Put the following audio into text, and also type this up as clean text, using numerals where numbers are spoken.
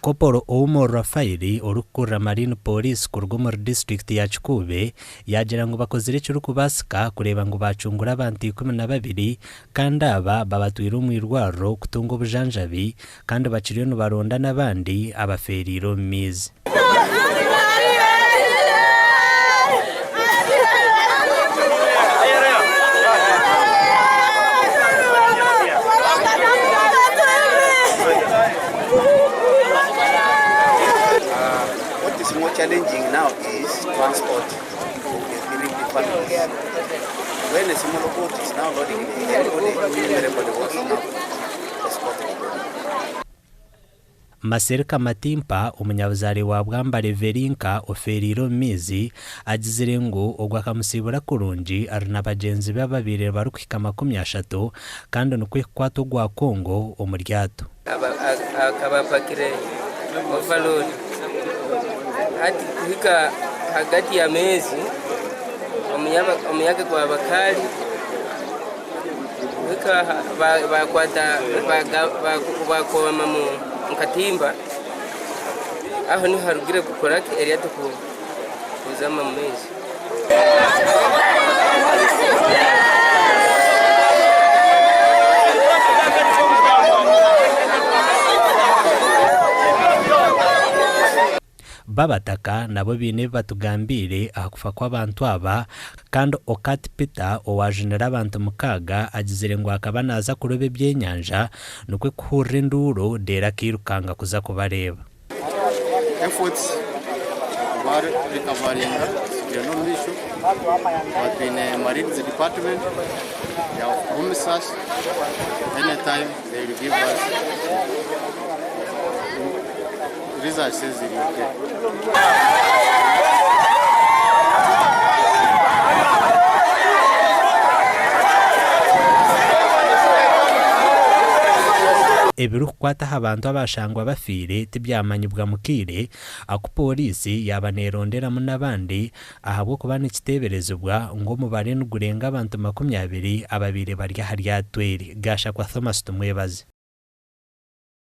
Koporo Oumor Raphael orikukurira Marine Police kuruga omuri disiturikiti ya Kikuube yaagira ngu bakozire ekirikubaasika kureeba ngu baacungura abantu 12 kandi aba babatwire omu irwariro kutunga obujanjabi kandi bakiriyo nibaronda n'abandi abafeereire omu maizi. What is more challenging now is transport of the bereaved families. When a smaller boat is now loading the dead body, everybody wants now to escort the body. Masereka Matimpa, omunyabuzaare wa Bwambale Verinka ofeereire omu maizi, agizire ngu ogu akamusiibura kurungi ari na bagyenzi be ababaire barikuhika 30 kandi nikwo kukwata ogwa Congo omu ryato. Akaba apakire overload hati kuhika hagati ya meezi omuyaga gwaba kali kuhika bakwata bakooma mu katimba aho niho harugire kukora ki eryato kuzama mu maizi. Babataka nabo baine ebi batugambiire aha kufa kw'abantu aba kandi Okat Peter owaajunire abantu mukaaga agizire ngu akaba naaza kuroba ebyenyanja nikwo kuhurira enduuru reero akairukanga kuza kubareeba. Efforts kuba recoveringa tugyende omu maisho kuba twine Marines department they have promised us anytime they will give us results eziri okay. Ebirikukwata aha bantu abashangwa bafiire tibyamanyibwa mu kaire aku pooriisi yaaba neeronderamu n'abandi ahabw'okuba nikiteeberezibwa ngu omubare nigurenga abantu 20 ababaire bari aha ryato eri. Gashakwa Thomas Tumwebaze.